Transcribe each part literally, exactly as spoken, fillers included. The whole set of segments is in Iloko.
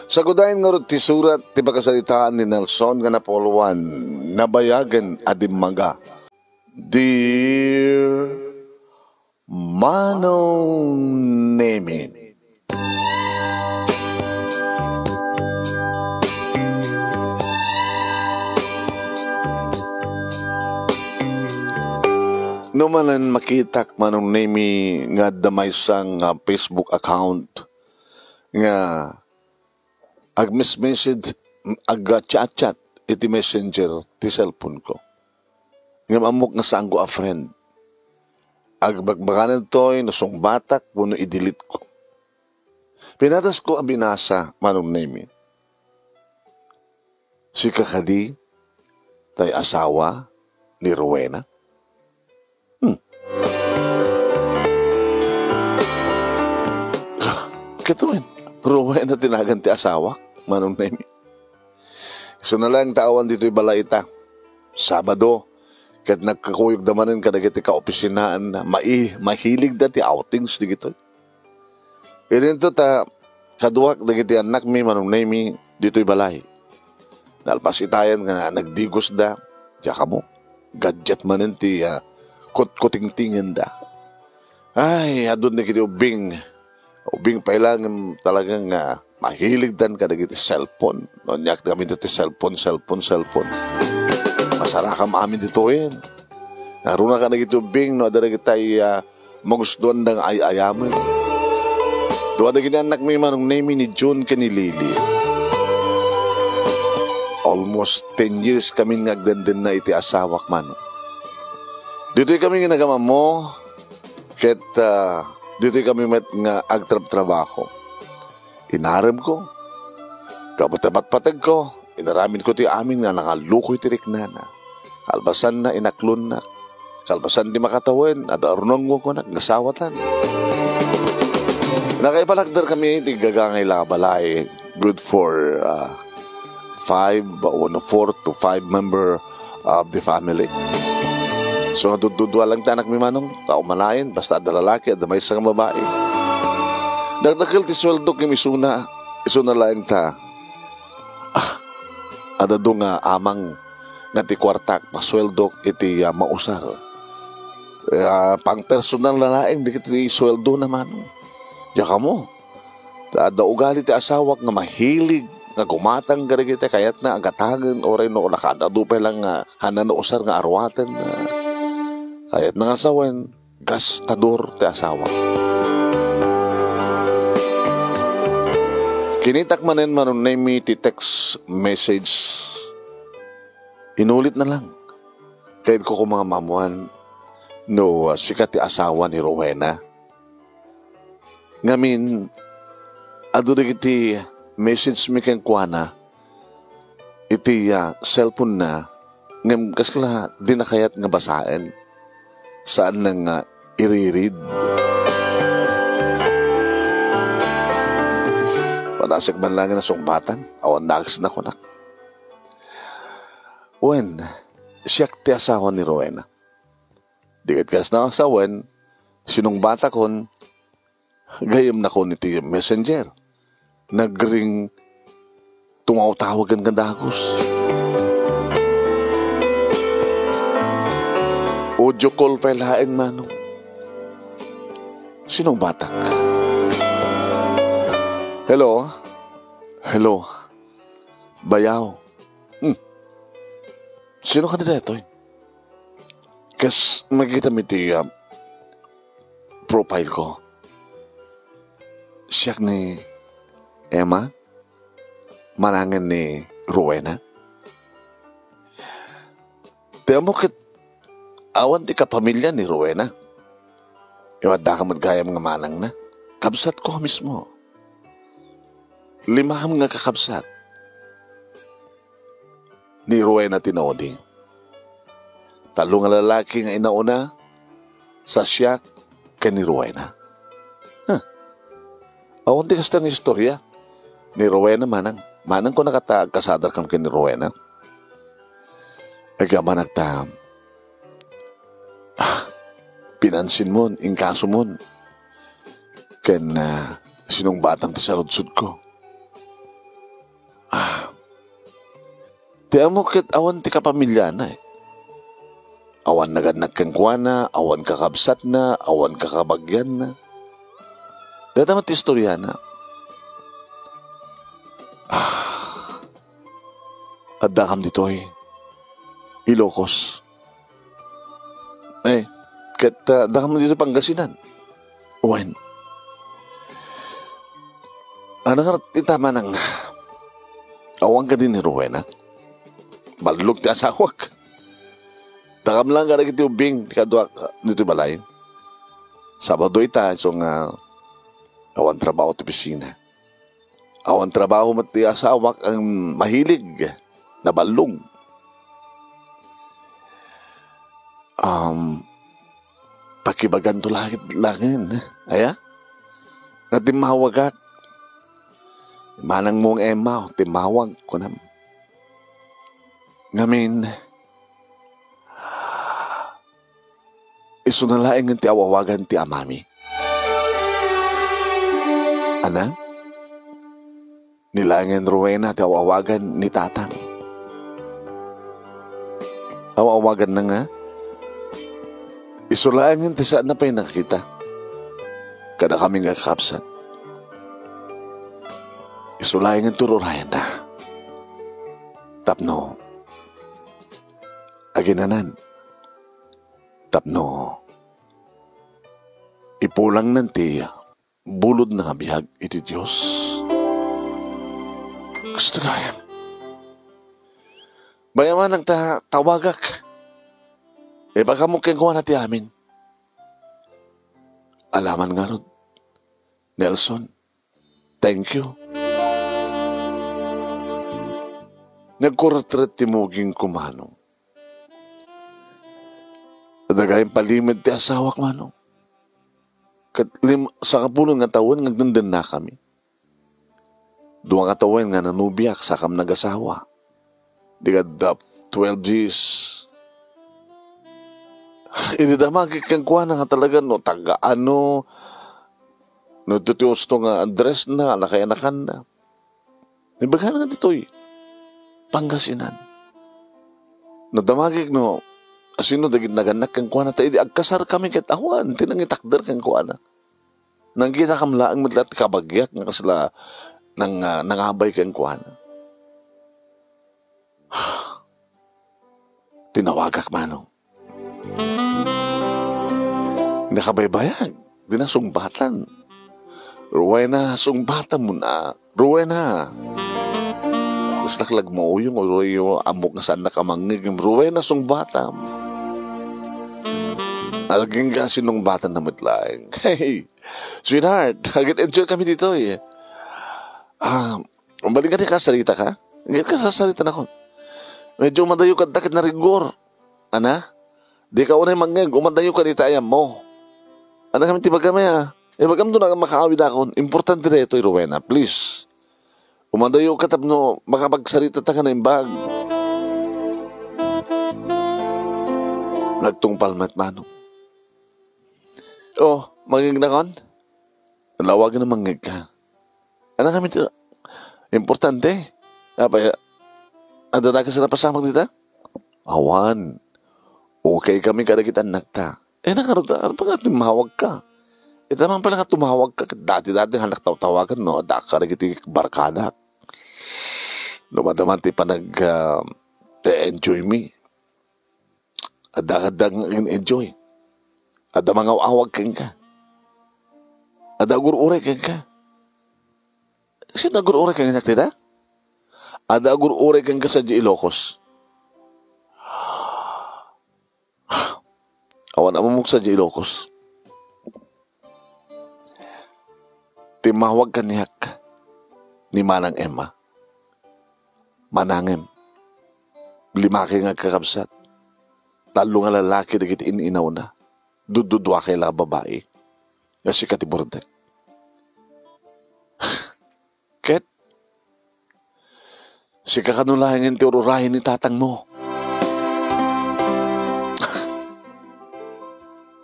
Sagudayen ngarud ti surat ti pakasaritaan ni Nelson nga Napoleon, nabayagen a dimmaga. Dear Manong Nemi. No manen makitak, Manong Nemi, nga adda maysa nga Facebook account nga agmesmesage, agchat-chat iti messenger ti cellphone ko. Ngem ammok nga saanko a friend. Agbagbagananto toy no sungbatak wenno i-delete ko. Pinadasko a binasa, Manong Nemi. Sika kadi tay asawa ni Rowena? Hmm. Ket wen, Rowena ti nagan ti asawak, Manong Nemi. Isuna laeng ta awan ditoy balay ita. Sabado, ket nagkakuyogda manen kadagiti kaopisinaanna. Mai-, mahiligda ti outings dagitoy. Idinto ta kaduak dagiti annakmi, Manong Nemi, ditoy balay. Nalpas itayen nga nagdigosda, diak ammo, gadget manen ti, ah, kutkutingtingenda. Ay, adun dagiti ubbing. Ubbing pay laeng talaga nga mahiligdan kadagiti cellphone. No, ania kami ditoy cellphone, cellphone, cellphone. Masarakam amin ditoyen. Naruna kadagiti ubbing no adda dagitay, ah, magustuanda nga ay-ayamen. Dua dagiti annakmi, Manong Nemi, ni June ken ni Lily. Almost ten years kami nga agdendenna iti asawak, Manong. Ditoy kami nga nagamammo, ket, ah, ditoy kami met nga agtrabtrabaho. Inaremko, gapu ta patpategko, inaramidko ti amin nga nangallukoy ti riknana. Kalpasanna, inaklonnak. Kalpasan ti makatawen, adda arunongko, kunak, nasawatan. Nakaipalakder kami iti gagangay la balay. Good for, ah, five, uh, four to five member of the family. So, dudua lang ti anakmi, Manong. Kaumanayen, basta adda lalaki, adda maysa nga babai. Dakdakkel ti sueldo ken isuna, isuna laeng ta, ah, adda adu nga amang nga ti kuartak, masueldok iti, ah, mausar. Ah, pangpersonal na laeng dagiti sueldona, Manong. Diak ammo. Ta adda ugali ti asawak nga mahilig nga gumatang kadagiti kayatna a gatagen, uray no nakaad-adu pay lang nga haanna nausar nga aruaten. Kayatna nga sawen, gastador ti asawak. Kinitak manen, Manong Nemi, ti text message. Inulitna lang. Kayatko koma nga maammuan no, ah, sika ti asawa ni Rowena. Ngamin, adu dagiti message mi kenkuana iti, ah, cellphone-na, ngem kasla dina kayat nga basaen. Saanna nga iririd. Padasek man laeng a sungbatan, awan nagsna kunak. Wen, siak ti asawa ni Rowena. Di ket kasna a sawen, sinungbatakon, gayyemnakon iti messenger. Nagring tumawtawagen nga dagus. Audio call pay laeng, Manong. Sinungbatak. Hello? Hello? Bayaw. Hmm. Sino kadi daytoy? Kas makita mi ti, ah, profile ko. Siak ni Emma, manangen ni Rowena. Ti ammo ket awan ti kapamilya ni Rowena. Iwaddaka met gayam nga manangna. Kabsatko mismo. Limakam nga kakabsat ni Rowena ti naudi. Tallo nga lalaki nga inauna, sa siak ken ni Rowena. Huh. Awan ti kasta nga istorya ni Rowena, manang. Manang ko nakata agkasadar kam ken ni Rowena. Agyaman agta, ah, pinansin mon, inkaso mon. Ken, ah, sinungbatang ti saludsodko. Ti ammok ket awan ti kapamiliana, eh. Awan nagannak kenkuana, awan kakabsatna, awan kakabagianna. Dayta met ti istoriana. Ah, addakam ditoy, Ilocos. Eh, ket, ah, addakam ditoy Pangasinan. Wen. Ano nga ita manang awan kadi ni Rowena? Ballog ti asawak. Dakam lang kadagiti ubbing ti kaduak ditoy balay. Sabado ita, isu nga awan trabaho ti opisina. Awan trabaho met ti asawak a mahilig, naballog. Um, pakibaganto langit, langin, aya? Nga timmawagak. Manang mong Emma, timmawag, kunam. Ngamin, isuna laengen ti awawagan ti amami. Ana? Ni laengen Rowena ti awawagan ni tatang. Awawaganna nga, isu laengen ti saanna pay nakita kadakami nga kakabsat. Isu laengen ti ur-urayenna. Tapno, aginanan, tapno ipulangnan ti bulodna nga biag iti Dios. Gusto gayam. Bayamanak ta tawagak. Ipagammo kenkuana ti amin. Alaman ngarud, Nelson. Thank you. Nagkuretret ti mugingko, manong. Adda gayam palimed ti asawak, manong. Ket lim-, sangapulo nga tawen nga agdendennakami. Dua nga tawen nga nanubiak, sakam nagasawa. Di kadda twelve years. Idi damagik kenkuana nga talaga no taga-ano, no ito ti usto nga address na, nakayanakan na. Ibaga na nga ditoy Pangasinan. Nadamagik no asino dagiti nagannak kenkuana, ta idi agkasar kami ket awan ti nangitakder kenkuana. Nangkitakam laeng met la ti kabagiak nga kasla nang-, ah, nangabay kenkuana. Tinawagak, manong. Nakabaybayag, di na sungbatan. Rowena, sungbatam mo na. Rowena. Gusto ka lagmauyong, uroy, ammok nga saan nakamangngeg. Rowena, sungbatam. Agingga sinungbatan na met laeng. Hey, sweetheart, agit-enjoy kami ditoy. Ah, Umaling ka, di ka sarita ka? Ngayon ka sasarita na kon. Medyo umadayo ka, dakit na rigor. Ana? Di ka unay mangngeg, umadayo ka dita ayam mo. Ana kami ti bagam aya? Eh, bagam do na makaawid akon. Importante daytoy, Rowena, please. Umadayo ka tapno makapagsarita ta ka naimbag. Nagtungpal met, manong. Oh, mangngeg na kon? Lawagen na mangngeg ka. Anak kami ti importante. Apay, adda dakes a napasamak dita? Awan. Okay kami kadagiti annakta. Eh, nakarot, ano pa nga timmawag ka? Ita man pala nga tumawag ka, dati-dati nga nagtawtawagan, no? Adda ka kadagiti barkadak. No, madama ti panag, ah, enjoy me. Adda, adda nga enjoy. Adda mangaw-awag kenka. Adda agur-uray kenka. Sino agur-uray kenka, Tita? Adda agur-uray kenka sadiay Ilocos. Awan ammok sadiay Ilocos. Timmawag kaniak ni Manang Emma. Manangem, limaki nga agkakabsat. Tallo nga lalaki dagiti in-inawna. Dudduduakay la a babai. Nga sika ti burdek. Ket, sika kano laengen ti ur-urayen ni tatangmo.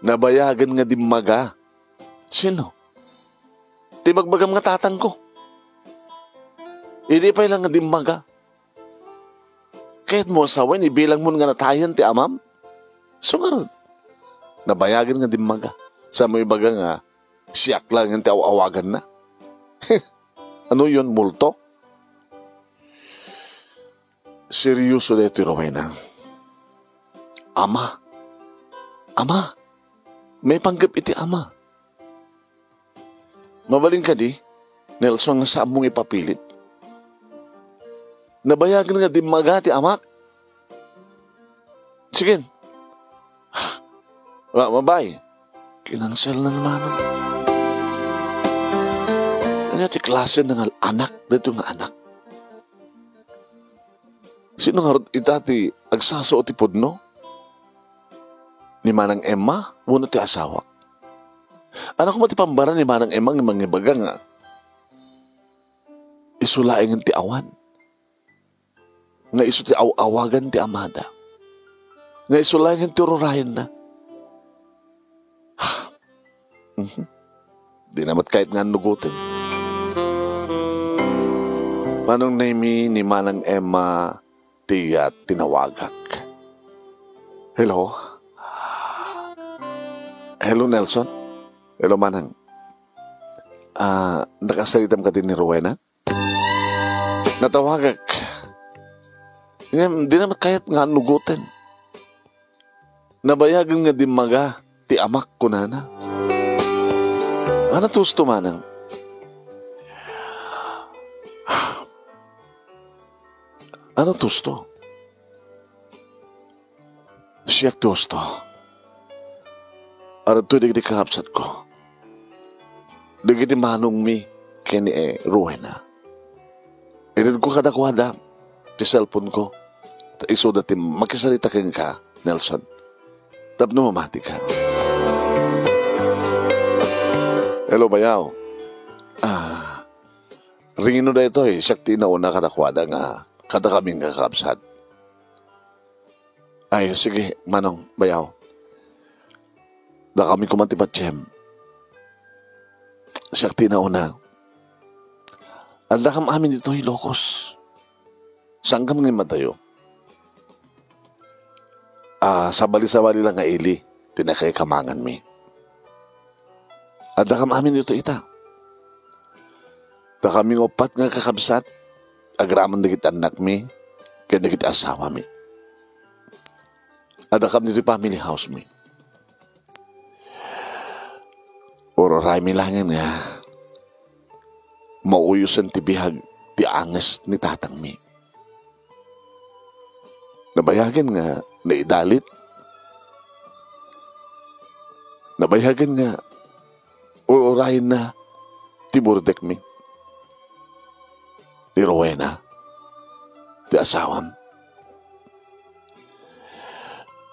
Nabayagen nga dimmaga. Sino? Ti bagbagam nga tatangko. Idi pay lang nga dimmaga. Kayatmo a sawen, ibilangmon nga natayen ti amam? Isu ngarud, nabayagen nga dimmaga. Saanmo ibaga nga siak laengen ti aw-awaganna? Anoyon, multo? Serioso daytoy, Rowena. Ama. Ama. Maipanggep iti ama. Mabalin kadi, Nelson, nga saanmo nga ipapilit? Nabayagen nga dimmaga ti amak. Sige. Wa, mabay. Kinansel na naman. Ania ti klase nga anak daytoy nga anak? Sino ngarud ita ti agsasao ti pudno? Ni Manang Emma wenno ti asawak? Ania koma ti pambara ni Manang Emma nga mangibaga nga isu laengen ti awan, nga isu ti aw-awagan ti amada, nga isu laengen ti ururayenna? Mhm. Dina met kayat nga annugoten. Manong Nemi, ni Manang Emma ti, ah, tinawagak. Hello? Hello, Nelson? Hello, Manang. Ah, nakasaritam kadi ni Rowena? Natawagak. Ngem, dina met kayat nga annugoten. Nabayagen nga dimmaga ti amak, kunana. Ania ti usto, Manang? Ania ti usto? Siak ti usto. Adtoy dagiti kakabsatko, dagiti manongmi ken ni, eh, Rowena. Itedko kadakuada ti cellphone-ko, ta isuda ti makisarita kenka, Nelson, tapno mamatika. Hello, bayaw. Ah, Rino daytoy, siak ti nauna kadakuada nga kadakami nga kakabsat. Ay, sige, Manong, bayaw. Dakami koma ti patiem. Siak ti nauna. Addakam amin ditoy, Locos. Saankam nga immadayo? Ah, sabali-sabali lang nga ili ti nakaikamanganmi. Addakam amin ditoy ita. Dakami nga uppat nga kakabsat, agraman dagiti annakmi ken dagiti asawami. Addakam ditoy family house-mi. Ururaymi laengen nga mauyosen ti biag ti anges ni tatangmi. Nabayagen nga naidalit. Nabayagen nga ur-urayenna ti burdekmi. Ni Rowena, ti asawam.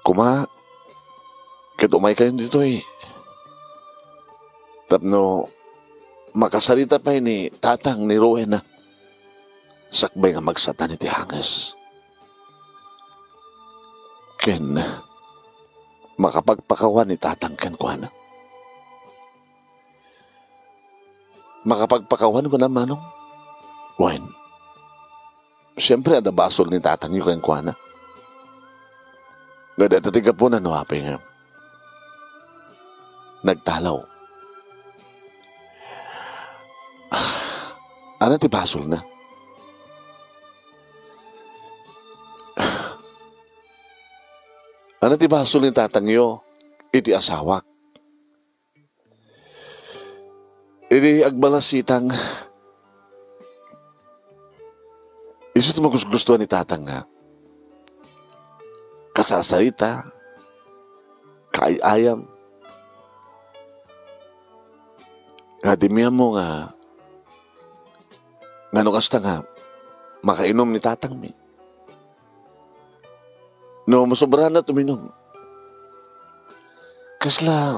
Koma, ket umaykayon ditoy tapno makasarita pay ni tatang ni Rowena sakbay nga magsatan iti hanges. Ken makapagpakawan ni tatang kenkuana. Makapagpakawan kuna, Manong? Wen, siempre, adda basol ni tatangyo kenkuana. Nga dayta ti gapuna no apay nga nagtalaw. Ania ti basolna? Ania ti basol ni tatangyo iti asawak? Idi agbalasitang, isu ti magusgustuan ni tatang nga kasasarita, kaay-ayam. Nga di mi ammo nga, nga no kasta nga makainom ni tatangmi. No masobrana ti uminom, kasla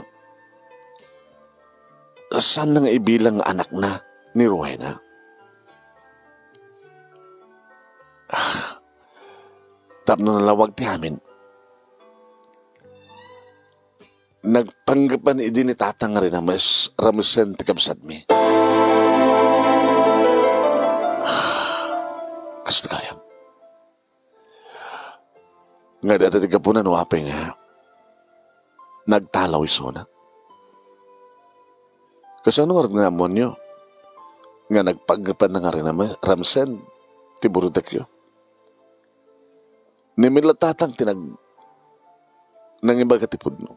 saanna nga ibilang nga anakna ni Rowena? Tapno nalawag ti amin, nagpanggepan idi ni tatang nga rinames-, ramesen ti kabsatmi. Kasta gayam. Nga dayta ti gapuna no apay nga nagtalaw isuna. Kasano ngarud nga ammoenyo nga nagpaggepen nga rinam-, ramsen ti burudekyo? Ni Mila Tatang ti nag-, nangibaga ti pudno.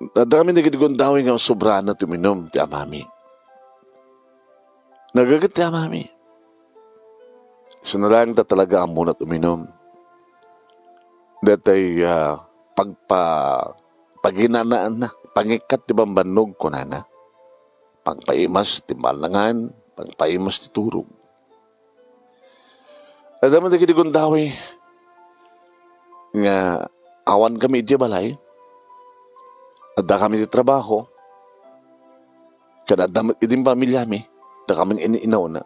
Adda kami dagiti gundaway nga sobrana ti uminum ti amami. Nagaget ti amami. Isu na laeng ta talaga ammona ti uminum. Daytoy, ah, pagpa-, paginanaanna, pangikkat ti bambannog, kunana. Pangpaimas ti malangan, pangpaimas ti turog. Adda man dagiti gundaway nga awan kami idiay balay. Adda kami ti trabaho. Ken adda met idi pamiliami, adda kaming in-inawna.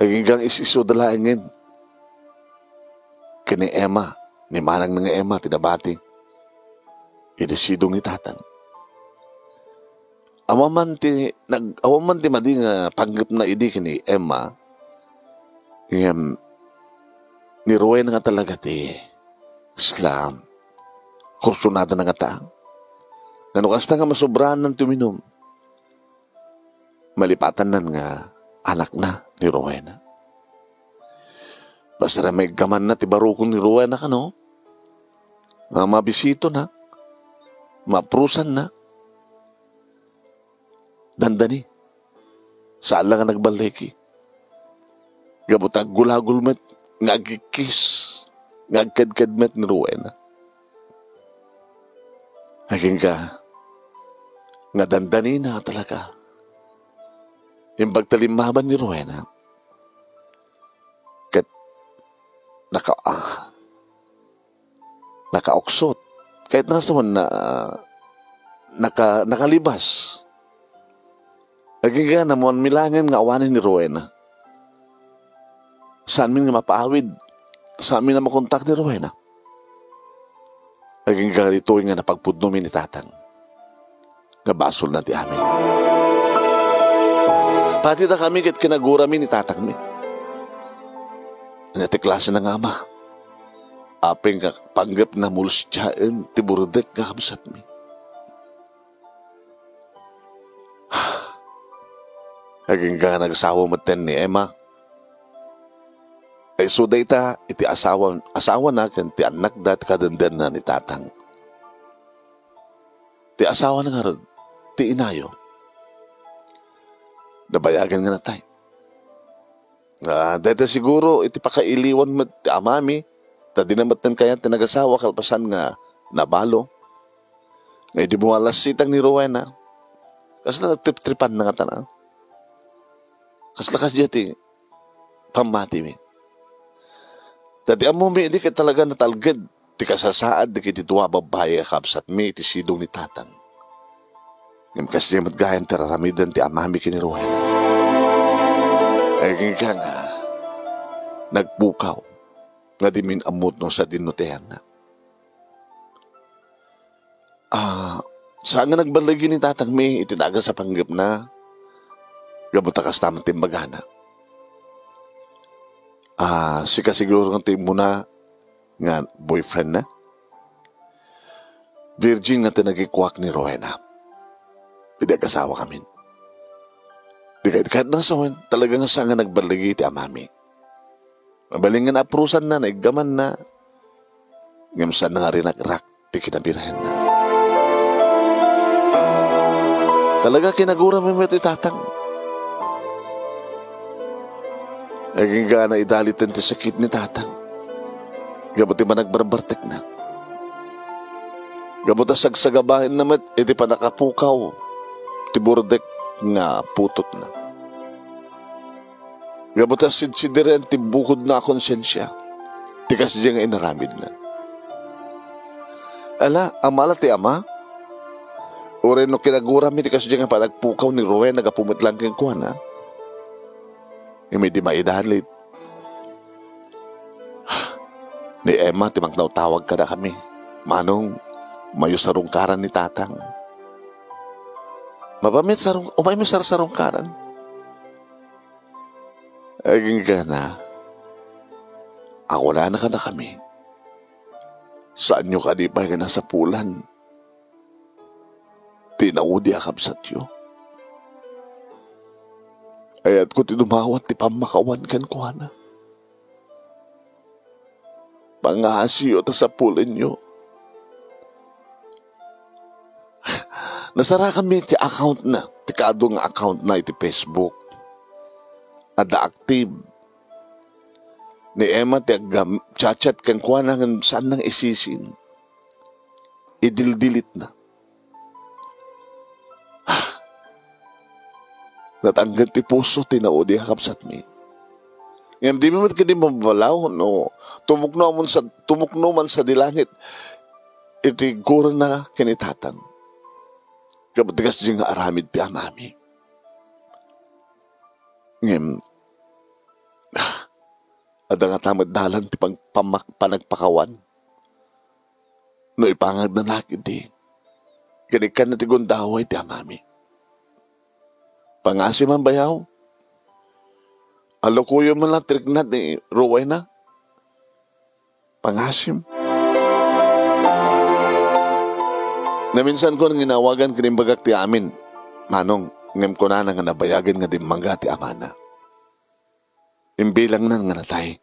Aginggang is-isuda laengen ken ni Emma, ni manangna nga Emma ti nabati iti sidong ni Tatang. Awan man ti nag-, awan man ti madi nga panggepna idi ken ni Emma, ngem ni Rowena nga talaga ti slam. Kursunada na nga ta. Nga no kasta nga masobraan nan ti uminum, malipatannan nga anakna ni Rowena. Basta na maiggamanna ti barukon ni Rowena kano, nga mabisitona, maprusanna, dandani. Saan la nga nagballigi. Gapu ta aggulagul met nga agkikkis, nga agkedked met ni Rowena. Agingga nga dandanina talaga. Imbag ta limmaban ni Rowena. Ket naka-, ah, nakauksot. Kayatna nga sawen na, naka-, nakalibas. Agingga na, awan milangen nga awanen ni Rowena. Saanmin nga mapaawid. Saanmin nga makontak ni Rowena. Agingga ditoy nga napagpudnomi ni Tatang nga basolna ti amin. Pati dakami ket kinagurami ni Tatangmi. Ania ti klase na nga ama? Apay nga panggepna mulsiaen ti burudek nga kabsatmi. Agingga nagsawa metten ni Emma. Isu dayta iti asawa, asawana ken ti annakda ti kadendenna ni Tatang. Ti asawana ngarud, ti inayo. Nabayagen nga natay. Ah, dayta siguro iti pakailiwan met ti amami, ta dina met kayat ti nagasawa kalpasan nga nabalo. Nga idi bumalas sitang ni Rowena, kasla nagtriptripan na nga tana. Kasla kadi ti pammatimi. Ta ti ammomi idi ket talaga natalged ti kasasaad dagiti dua a babbai a kabsatmi iti sidong ni Tatang. Ngem kasdiay met gayam ti ar-aramiden ti amami ken ni Rowena. Agingga nga nagpukaw nga dimin ammo no sadino ti ayanna. Ah, saan nga nagballigi ni Tatangmi iti nagas a panggepna. Gapu ta kasta met ti imbagana. Ah, sika siguro nga ti immuna nga boyfriendna? Virgin nga ti nagikuak ni Rowena idi agasawakamin. Di kayat-, kayatna sawen, talaga nga saan nga nagballigi ti amami. Mabalin nga naaprusanna, naiggamanna, ngem saan nga rinakrak ti kinabirhenna. Talaga, kinagurami met ni Tatang. Agingga naidaliten ti sakit ni Tatang gapu ti panagbarbartekna. Gapu ta sagsagabaenna met iti pannakapukaw ti burdek nga putotna. Gapu ta sidsideren ti bukodna a konsensia ti kasdiay nga inaramidna. Ala, ammala ti ama? Uray no kinagurami ti kasdiay nga panagpukaw ni Rowena gapu met laeng kenkuana. Ngem idi maidalit, ni Emma ti mangtawtawag kadakami. Manong, umayyo sarungkaran ni Tatang. Mapamit sarung-, umayyo sarsarungkaran. Agingga na. Akunana kadakami, saanyo kadi pay nga nasapulan ti inaudi a kabsatyo? Ayatko ti dumawat ti pammakawan kenkuana. Pangngasiyo ta sapulenyo. Nasarakanmi ti account na, ti kaadu nga account na iti Facebook. Adda active. Ni Emma ti agam-, chat-chat kenkuana ngem saan nang isisin. Idildilit na. Natanggen ti puso ti naudi a kabsatmi. Ngem dimi met kadi mabalaw no tumukno man sa, tumukno man sadi langit iti gurana ken ni tatang. Gapu ti kasdi nga aramid ti amami. Ngem, ah, adda ngata met dalan ti pag-, pamak-, panagpakawan. No ipangagna na ketdi, ket ikkanna ti gundaway ti amami. Pangngaasim man bayaw. Alukoyo man la ti rikna ni Rowena. Pangngaasim. Naminsan ko nang inawagan ken imbagak ti amin, Manong, ngem kunana nga nabayagen nga dimmaga ti amana. Imbilangnan nga natay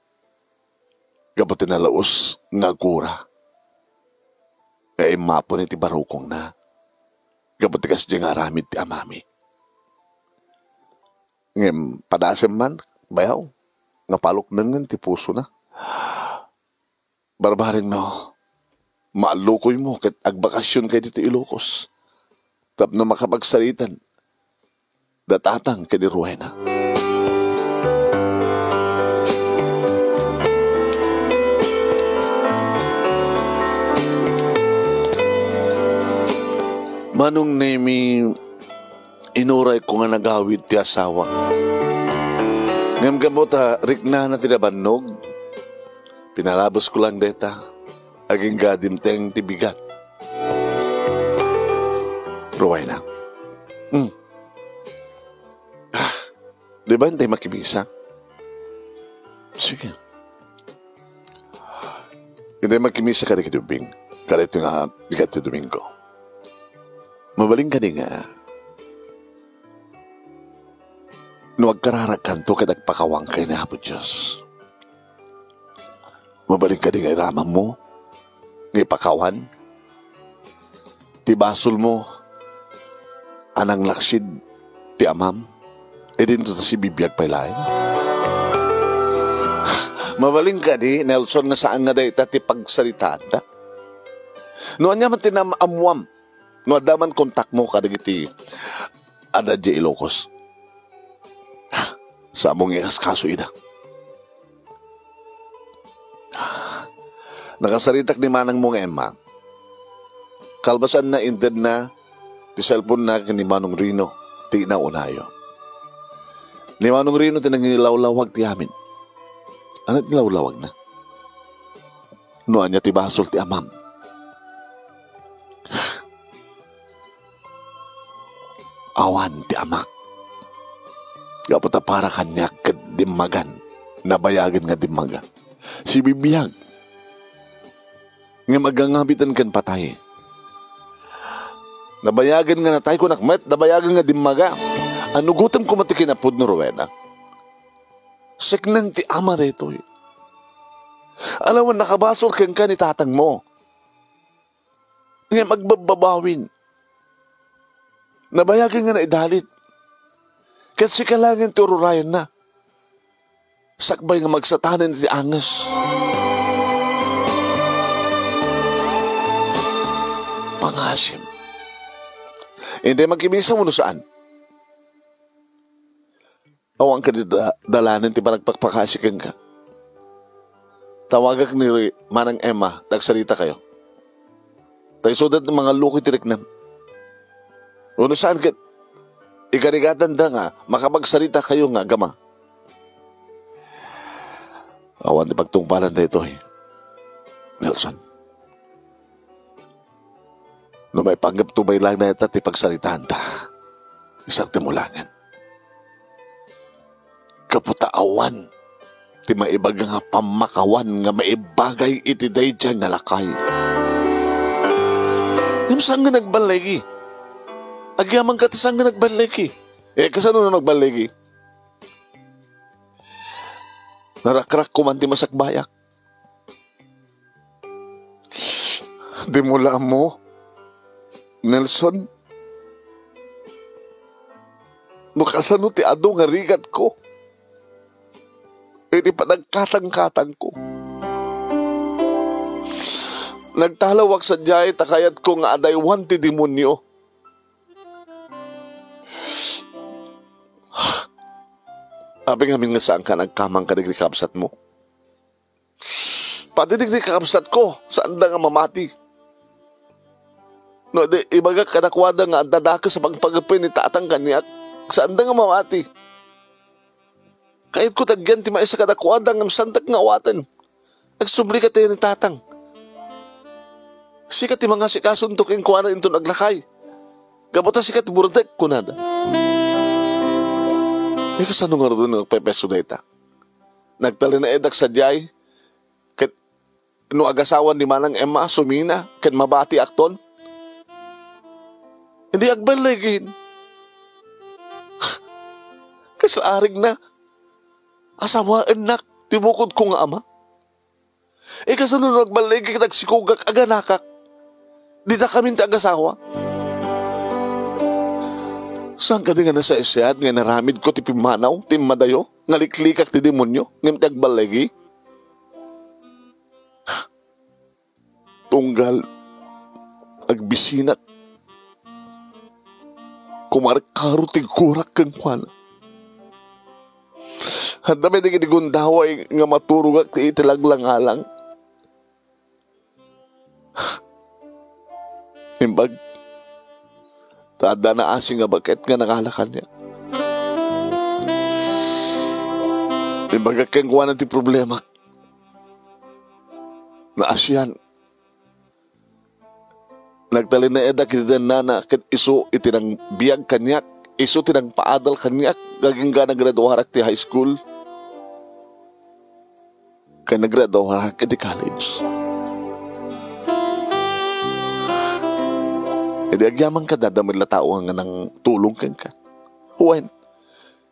gapu ti nalaus nga agkura nga immapon iti barukongna gapu ti kasdi nga aramid ti amami. Ngem padasem man, bayaw, nga paluknengen ti pusona. Barbareng no, maallukoymo ket agbakasionka ditoy Ilocos tapno makapagsaritan da tatang ken ni Rowena. Manong Nemi, inurayko nga nagawid ti asawak. Ngem gapu ta riknana ti nabannog, pinalabesko lang dayta, agingga dimteng ti bigat. Rowena. Hmm. Ah, di ba intay makimisa? Sige. Intay makimisa kadagiti ubbing. Kadagiti nga, kadagiti Domingo. Mabalin kadi nga, no agkararagkanto ket agpakawanka ken Apo Dios. Mabalin kadi nga iramammo nga ipakawan ti basolmo a nanglaksid ti amam, idinto ta sibibiag pay laeng? Mabalin kadi, Nelson, nga saan nga dayta ti pagsaritaanda? No ania man ti naam-ammoam, no adda man kontakmo kadagiti adda idiay Ilocos, saanmo nga ikaskaso ida. Nakasaritak ni manangmo nga Emma. Kalpasanna, intedna ti cellphone-na ken ni Manong Rino ti naunayo. Ni Manong Rino ti nangilawlawag ti amin. Ania ti lawlawagna? No ania ti basol ti amam? Awan ti amak. Gapu ta para kaniak ket dimmagan, nabayagen nga dimmaga. Sibibiag. Ngem agangabiten ken patay. Nabayagen nga natay, kunak met, nabayagen nga dimmaga. Anugotem koma ti kinapudno, Rowena. Seknen ti ama daytoy. Alawen, nakabasol kenka ni tatangmo. Ngem agbabbabawin. Nabayagen nga naidalit. Ket sika laengen ti ururayenna. Sakbay nga magsatanen iti anges. Pangngaasim. Intay makimisa wenno saan? Awan kadi da-, dalanen ti panagpakpakasi kenka. Tawagak ni Manang Emma, ta agsaritakayo. Ta isuda ti mangallukoy ti riknam. Wenno saan ket ikarigatanda nga makapagsaritakayo nga agama. Awan ti pagtungpalan daytoy, Nelson. No maipanggep to, bain lang dayta ti pagsaritaanta. Isak ti mulangen. Gapu ta awan ti maibaga nga pammakawan nga maibagay iti daydiay nga lakay. Ngem saan nga nagballigi? Agyamanka ti saan nga nagballigi. Eh, kasano no nagballigi? Narakrak ko man ti masakbayak. Dimo la ammo, Nelson, no kasano ti adu nga rigatko iti panagkatangkatangko. Nagtalawak sadiay ta kayatko nga adaywan ti demonio. Apay ngamin nga saanka nagkamang kadagiti kabsatmo? Pati dagiti kakabsatko, saanda nga mamati. No, di, ibagak kadakuada nga adda dakes a pagpagapuy ni tatang kaniak, saanda nga mamati. Kayatko ti agyan ti maysa kadakuada ngem saandak nga awaten. Agsubli kadi ni tatang. Sika ti mangasikaso kenkuana inton aglakay. Gapu ta sika ti burdek, kunada. Eh, kasano ngarud nga agpepeso dayta? Nagtalinaedak sadiay, ket no agasawan ni Manang Emma, sumina, ket mabatiakton. Idi agballigin. Kasla arigna, asawaennak ti bukodko nga ama. Eh, kasano no agballigi ket agsikogak, aganakak? Dita kamin ti agasawa. Saan kadi nga nasaysayat nga inaramidko ti pimmanaw, ti immadayo, nga liklikak ti demonio, ngem ti agballigi? Tunggal agbisinak, kumarkaro ti gurak kenkuana. Adda met dagiti gundaway nga maturogak iti langlangalang. Imbag ta adda naasi nga baket nga nangala kaniak. Imbagak kenkuana ti problemak. Naasian. Nagtalinaedak iti dennana ket isu iti nangbiag kaniak, isu ti nangpaadal kaniak, agingga naggraduarak ti high school. Ken naggraduarak iti college. Idi agyamanka, adda met la tao nga nangtulong kenka. Wen,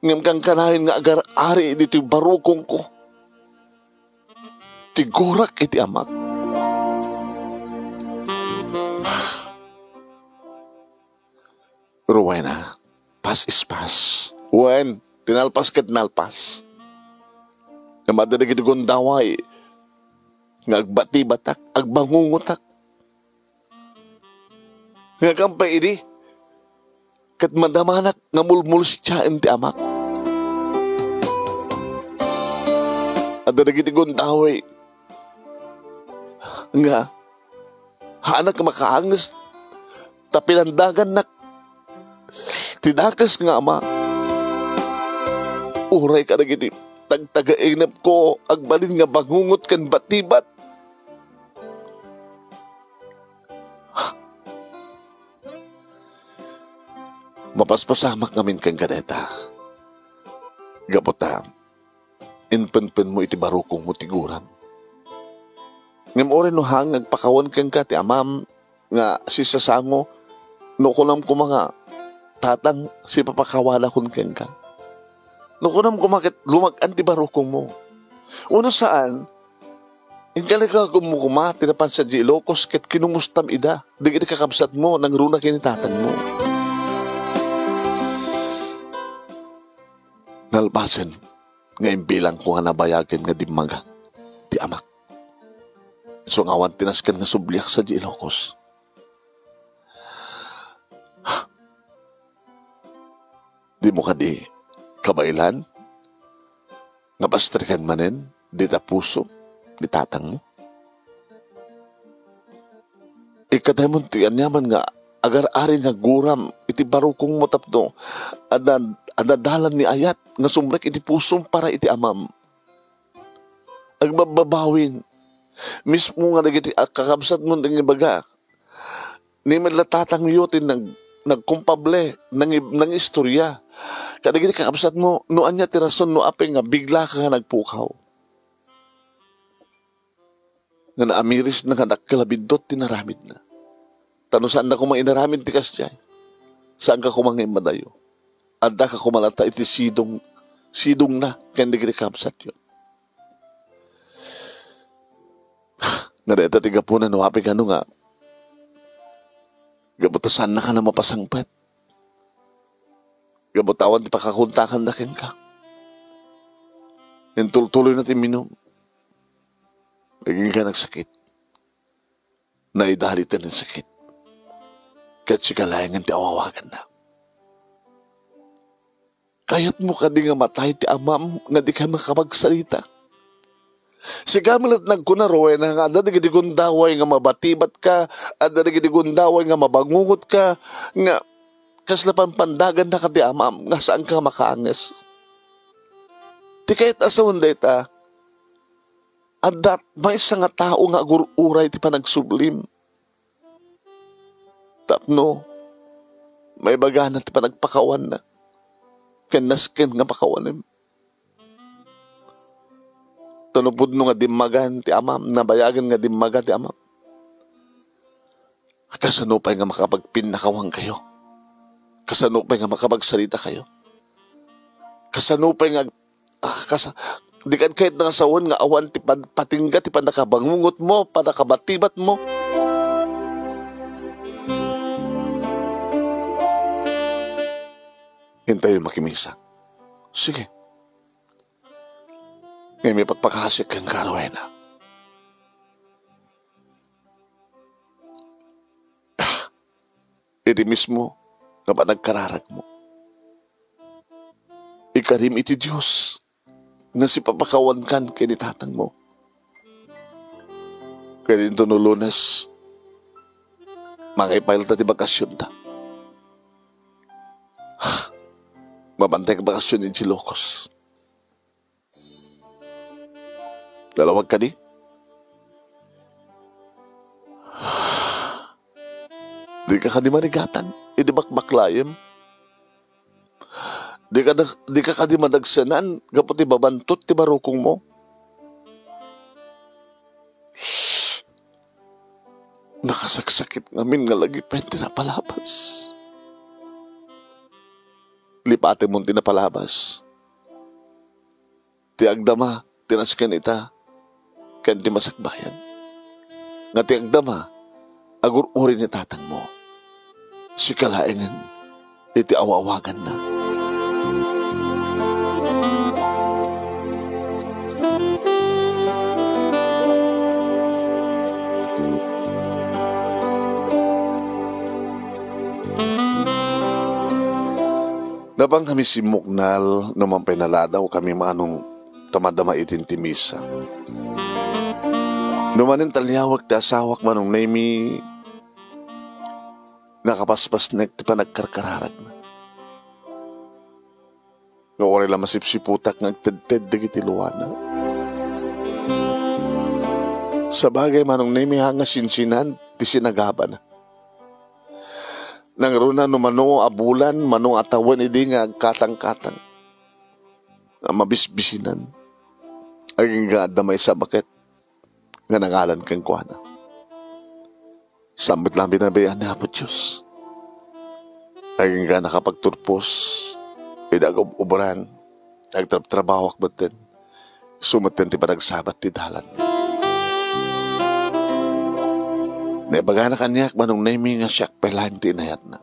ngem kankanayon nga agar-ari ditoy barukongko. Ti gurak iti amak. Rowena, past is past. Wen, ti nalpas ket nalpas. Ngem adda dagiti gundaway nga agbatibatak, agbangungotak. Nga kampay idi, ket madamanak nga mulmulsiaen ti amak. Adda dagiti gundaway nga haanak makaanges ta pinandagannak ti dakes nga ama. Uray kadagiti tagtagainepko agbalin nga bangungot ken batibat. Mapaspasamak ngamin kenka dayta. Gapu ta, impenpenmo iti barukongmo ti guram. Ngem uray no haan nga agpakawan kenka ti amam nga sisasango, no kunam koma nga, "Tatang, sipapakawanakon kenka." No kunam koma ket lumag-an ti barukongmo. Wenno saan, inkalikagummo koma ti napan sadiay Ilocos ket kinumustam ida dagiti kakabsatmo nangruna ken ni tatangmo. Nalpasen nga imbilangko nga nabayagen nga dimmaga ti amak. Isu nga awan ti nasken nga subliak sadiay Ilocos. Dimo kadi kabaelan nga bastriken manen dita puso ni tatangmo? Ikkataymon ti aniaman nga agar-ari nga guram iti barukongmo tapno adda, adda dalan ni ayat nga sumrek iti pusom para iti amam. Agbabbabawin mismo nga dagiti a-, kakabsatmo nangibaga. Ni met la tatangyo ti nag-, nagkumpable, nangi-, nangistoria kadagiti kakabsatmo no ania ti rason no apay nga biglaka nga nagpukaw. nga naamirisna nga dakkel a biddut ti naramidna. Ta no saanna koma inaramid ti kasdiay, saanka koma nga immadayo. Addaka koma latta iti sidong, sidongna ken dagiti kabsatyo. Nga dayta ti gapuna no apay kano nga gapu ta saannaka a mapasangpet. Gapu ta awan ti pakakontakanda kenka. Intultuloyna ti minum. Agingga nagsakit. Naidaliten ti sakit. Ket sika laengen ti awawaganna. Kayatmo kadi nga matay ti amam nga dika makapagsarita? Sika met nagkuna, Rowena, nga adda dagiti gundaway nga mabatibatka, adda dagiti gundaway nga mabangungotka, nga kasla panpandaganna kadi amam nga saanka makaanges. Ti kayat a sawen dayta, adda maysa nga tao nga agur-uray ti panagsublim. Tapno maibagana ti panagpakawanna ken nasken nga pakawanem. Ta no pudno nga dimmagan ti amam, nabayagen nga dimmaga ti amam, kasano pay nga makapagpinnakawankayo? Kasano pay nga makapagsaritakayo? Kasano pay nga ag-, ah, kas-, di kad kayat nga sawen nga awan ti pad-, patingga ti pannakabangungotmo, pannakabatibatmo? Intayo makimisa. Sige. Ngem ipakpakasik kenka, Rowena. Iti mismo nga panagkararagmo, ikarim iti Dios nga sipapakawankan ken ni tatangmo. Ken inton no Lunes, mangipay latta ti bakasionta. Mabantay bakasyon iti Ilocos. Nalawag kadi? Dika kadi marigatan idi bakbaklayem? Dika da-, dika kadi madagsenan gapu ti babantot ti barukongmo? Nakasaksakit ngamin nga lagipen ti napalabas. Lipatemon ti napalabas. Ti agdama ti nasken ita ken ti masakbayan. Nga ti agdama, agur-uri ni tatangmo. Sika laengen iti awawaganna. Napan kami simmuknal no man pay naladaw kami manong ta madama iti inti misa. No manen taliawek ti asawak manong Nemi, nakapaspasnek ti panagkarkararagna. Nga uray la masipsiputak nga agtedted dagiti luana. Sabagay manong Nemi, haan nga sinsinan ti sinagabana. Nangruna no mano a bulan, mano a tawen idi nga agkatangkatang a mabisbisinan. Agingga adda maysa baket nga nangalan kenkuana. Saan met la binabayaan ni Apo Dios. Agingga nakapagturpos, idi agub-ubran, agtrabtrabawak metten. Isu metten ti panagsabat ti dalan. Naibagana kaniak manong Nemi nga siak pay laeng ti inayatna.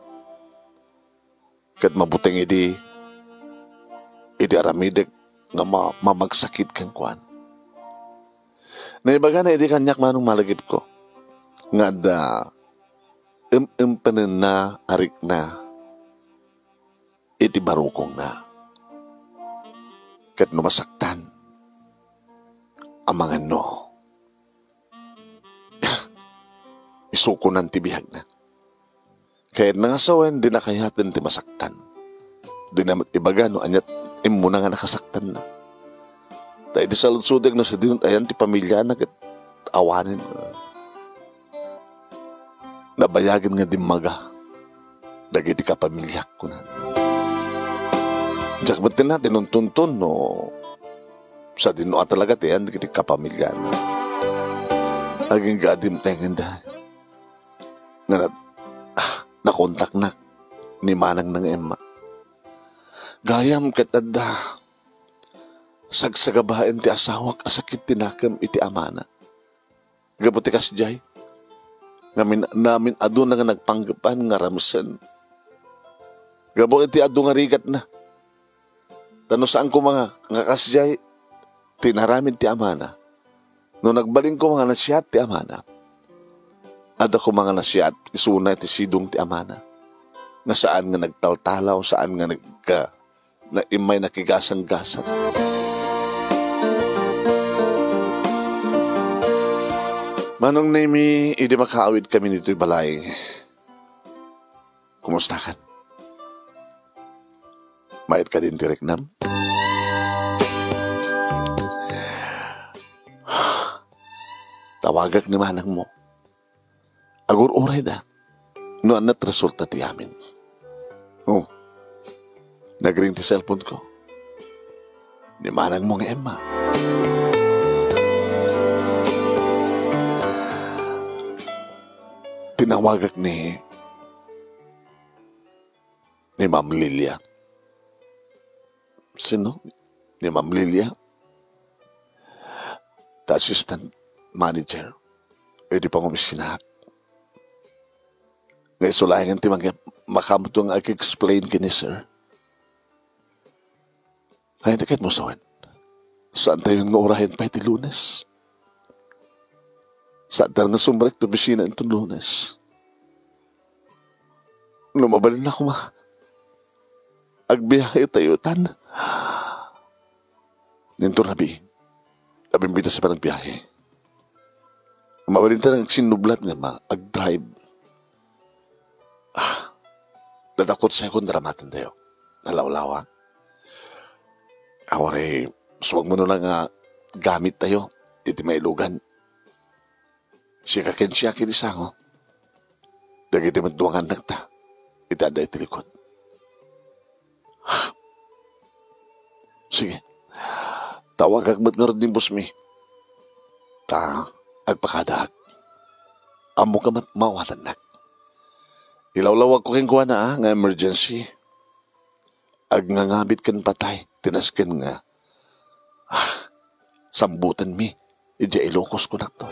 Ket mabuteng idi, idi aramidek nga ma-, mamagsakit kenkuana. Naibagana idi kaniak manong malagipko nga adda em-empenenna a rikna iti barukongna. Ket no masaktan, amangan no isukonan ti biagna. Kayatna nga sawen, dina kayaten ti masaktan. Dina met ibaga no aniat immuna nga nakasaktanna. Ta idi saludsodek no sadino ayan ti pamiliana ket awanen. Nabayagen nga dimmaga dagiti kapamiliak, kunana. Diak met tinunton no sadino a talaga ti ayan dagiti kapamiliana. Agingga a dimtengenda nga nat-, ah, nakontaknak ni manangna nga Emma. Gayam ket adda sagsagabaen ti asawak a sakit ti nakem iti amana. Gapu ti kasdiay, ngamin-, namin-aduna nga nagpanggepan nga ramesen. Gapu iti adu nga rigatna. Ta no saan koma nga, nga kasdiay ti inaramid ti amana, no nagbalin koma nga nasiat ti amana, adda koma nga nasiat isuna iti sidong ti amana, nga saan nga nagtaltalaw, saan nga nagka-, na immay nakigasanggasat. Manong Nemi, idi makaawid kami ditoy balay, kumusta kan? Mayat ka din ti riknam? Tawagak ni manang mo. Agur-urayda no ania ti resulta ti amin. Oh, nagring ti cellphone ko. Ni manang mo nga Emma. Tinawagak ni, ni Ma'am Lilia. Sino? Ni Ma'am Lilia? Ta assistant manager iti pangopisinaak. Nga isu laengen ti mangya-, makaammo nga ag-explain ken ni sir. Ay, ti ket mo sawen. Saantayon nga urayen pay ti Lunes. Saantayon nga sumrek ti opisina inton Lunes. No mabalin la koma, agbiahe tayo tan. Ninto rabii, abimbida sa panagbiahe. Mabalin ta nagsinnublat nga ma-, agdrive. Ah, nadakot sa kon daramaten tayo. Nalawlawa. Awari, suwag mo na nga gamit tayo. Iti mailugan. Sika ken siak iti sango. Dagiti met dua nga annakta, iti adda iti likod. Sige. Tawagak met ngarud ni boss mi. Ta, agpakadaak. Ammok a met maawatannak. Ilawlawagko kenkuana, ah, nga emergency. Agnangabit ken patay ti nasken nga, ah, sambutanmi idiay Ilocos, kunakto.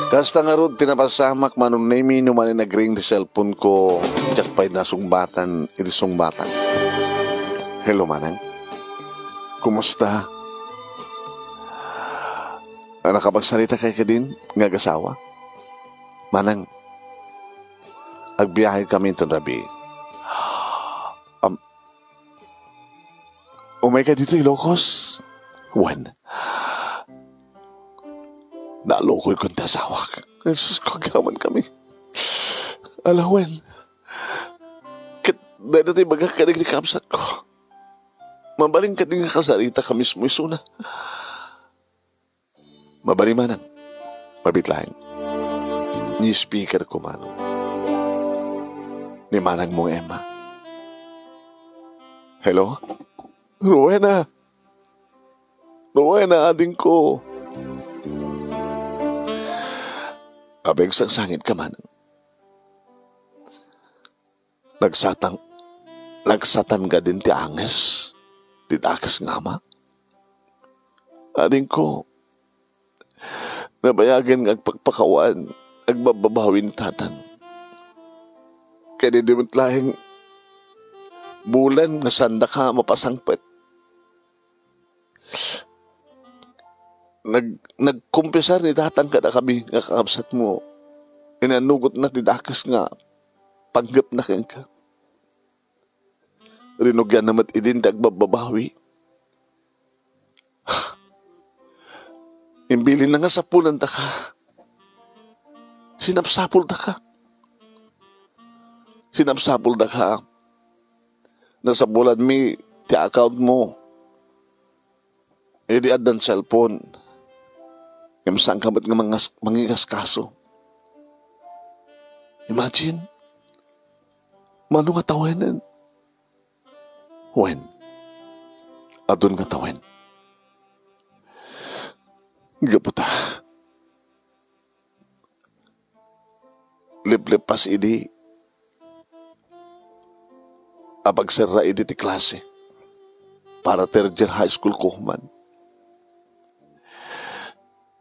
Kasta ngarud ti napasamak, Manong Nemi, no manen nagring ti cellphone ko, diak pay nasungbatan iti sungbatan. Hello, Manang. Kumusta? A, nakapagsaritaka kadin nga agasawa? Manang, agbiahe kami inton rabii. Am, umayka ditoy Ilocos? Wen. Nalukogko ti asawak. Jesus ko, agyaman kami. Ala, wen. Ket dayta ti ibagak kadagiti kabsatko. Mabalin kadin nga agsaritaka mismo isuna. Mabalin, Manang. Mabit laeng. Ni-speaker ko, Manong. Ni manang mo nga Emma. Hello? Rowena! Rowena, adingko! Apay agsangsangitka, Manang? Nagsatan, nagsatan kadin ti anges ti dakes nga ama? Adingko, nabayagen nga agpakpakawan, agbabbabawi ni tatang. Ket idi met laeng bulan nga saandaka mapasangpet. Nag-, nagkumpisar ni tatang kadakami nga kakabsatmo. Inannugotna ti dakes nga panggepna kenka. Rinugianna met idin ti agbabbabawi. Imbilinna nga sapulantaka. Sinapsapultaka. Sinapsapuldaka. Nasapulanmi ti account mo. Idi addan cellphone, ngem saanka met nga mangas-, mangingaskaso. Imagine, mano nga tawenen? Wen, adun nga tawen. Gapu ta, leplep idi a pagserra idi ti klase para third year high school ko man.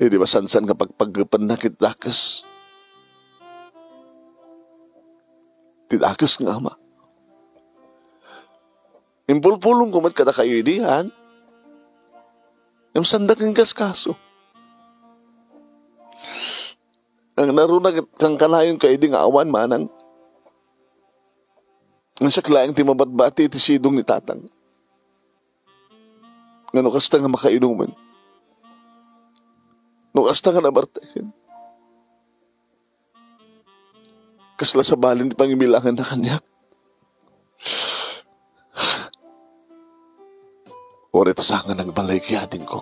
Idi masansan nga pagpaggepenna ket dakes. Ti dakes nga ama. Impulpulongko met kadakayo idi, han? Ngem saandak nga inkaskaso. Ang naruna ket kankanayon ka idi nga awan manang. Nga siak laeng ti mabatbati iti sidong ni tatang. Nga no kasta nga makainumen. No kasta nga nabarteken. Kasla sabali ti pangibilanganna kaniak. Uray ta saan nga nagbalay ti adingko.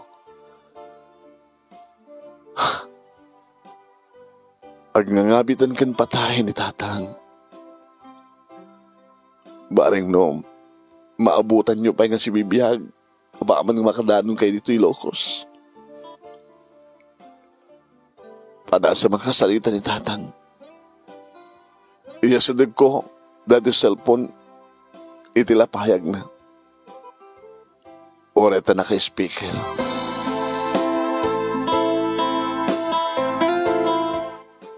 Agngangabitan ken patay ni tatang. Bareng no maabutanyo pay nga sibibiag, apaman nga makadanon kayo ditoy Ilocos. Padasa makasarita ni tatang. Iyasadegko dati cellphone iti lapayagna. Uray ta naka-speaker.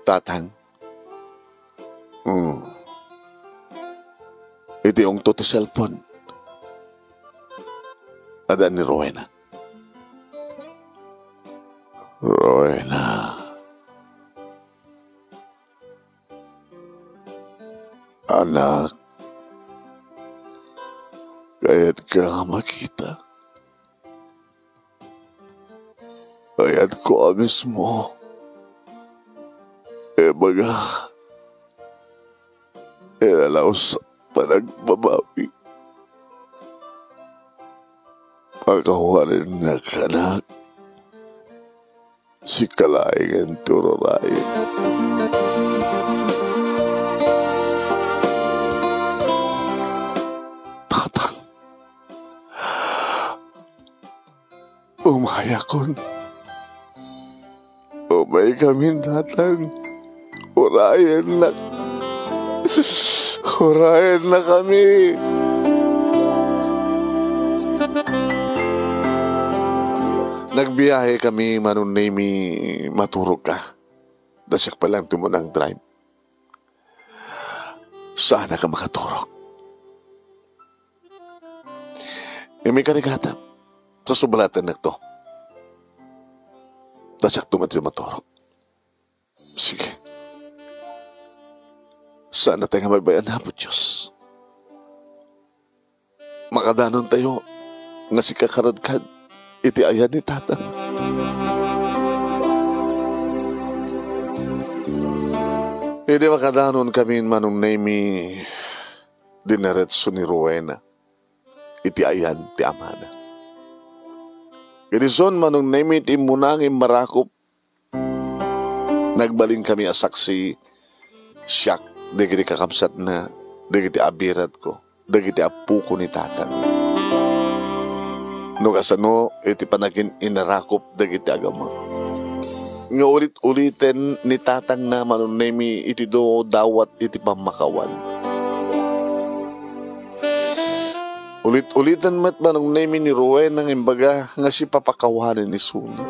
Tatang. Hmm. Iti ungto ti cellphone. Adda ni Rowena. Rowena. Anak, kayat ka makita? Kayat ko a mismo. E baga, ilalaos panagbabawi. Pakawanen na kanak. Sika laeng ti ururayen. Tatang. Umayakon. Umay kami, tatang. Urayennak. Urayennak kami. Nagbiyahe kami, Manong Nemy, maturog ka. Ta siak pay laeng ti umuna nga drive. Saanak a makaturog. Ngem ikarigata, ta subalatennakto. Ta siakto met ti maturog. Sige. Saan a tayo nga mabayaan, Apo Diyos. Makadanon tayo nga sika karadkad iti ayan ni Tatang. Idi makadanon kami, Manong Nemy, diniretso ni Rowena iti ayan ti amana. Iti son, Manong Nemy, ti immuna nga immarakop. Nagbalin kami a saksi, siak, dagiti kakabsatna, dagiti abiratko, dagiti appoko ni Tatang. No kasano iti panakin-inarakop dagiti agama. Nga ulit-uliten ni Tatangna, Manong Nemy, iti dawat iti pammakawan. Ulit-ulitan met, Manong Nemy, ni Rowena nga imbaga nga sipapakawanen isuna.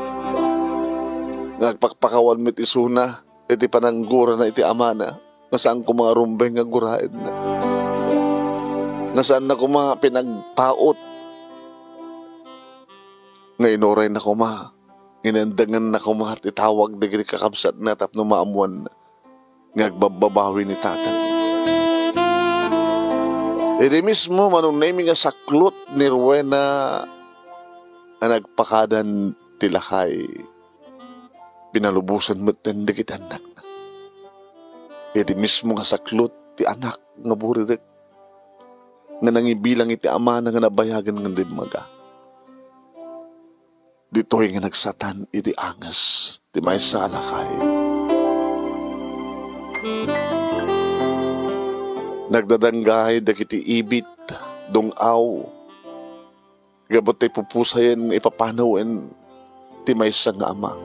Nga agpakpakawan met isuna iti pananggurana iti amana, nga saan koma nga rumbeng nga guraenna. Nga saanna koma pinagpaut. Nga inurayna koma, inendenganna koma ti tawag dagiti kakabsatna tapno maammoanna nga agbabbabawi ni Tatang. Idi mismo, Manong Nemy, nga saklot ni Rowena a nagpakadan ti lakay, pinalubosan metten dagiti annakna. Idi mismo nga saklot ti anak nga buridek, nga nangibilang iti amana nga nabayagen nga dimmaga. Ditoy nga nagsatan iti anges ti maysa a lakay. Nagdadanggay dagiti ibit, dung-aw, gapu ti pupusayen nga ipapanawen ti maysa nga ama,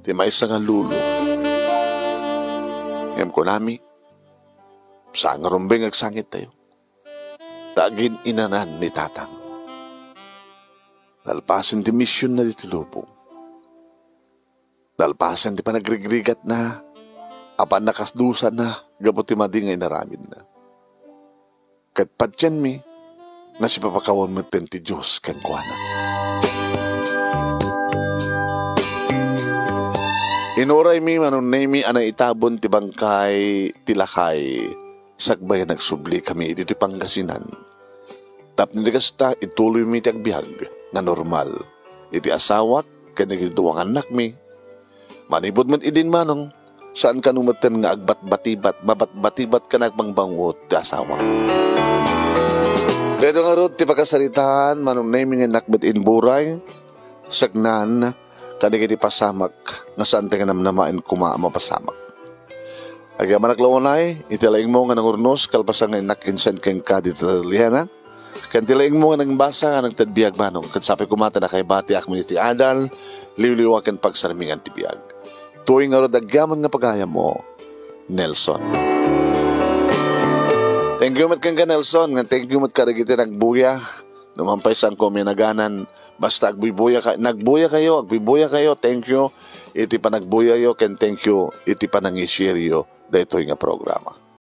ti maysa nga lolo. Ngem kunami, saan nga rumbeng agsangittayo. Ta agin-inanan ni Tatang. Nalpasen ti missionna ditoy lubong. Nalpasen ti panagrigrigatna, apan nakasdusana gapu ti madi nga inaramidna. Ket patienmi nga sipapakawan metten ti Dios kenkuana. Inuraymi, Manong Nemy, a naitabon ti bangkay ti lakay sakbay a nagsublikami ditoy Pangasinan. Tapno di kasta, ituloymi ti agbiag nga normal iti asawak ken dagiti dua nga annakmi. Manipud met idin, Manong, saan kano metten nga agbatbatibat, mabatbatibat ken agbangbangngod ti asawak. Daytoy ngarud ti pakasaritaan, Manong Nemy, nga innak met imburay, sagnan kadagiti pasamak nga saan ti nga namnamaen koma a mapasamak. Agyamanak la unay iti laingmo nga nangurnos kalpasan nga innak insend kenka dita taliana, ken ti laingmo nga nangbasa nga nagted biag, Manong, ket sapay koma ta nakaibatiakmi iti adal, liwliwa ken pagsarmingan ti biag. Tuy ngarud agyaman nga pagayammo, Nelson. Thank you met kenka, Nelson, nga thank you met kadagiti nagbuya. Numan pay saanko minaganan, basta agbuybuya ka, nagbuya kayo, agbuybuya kayo, thank you iti panagbuyayo, ken thank you iti panangishareyo daytoy nga programa.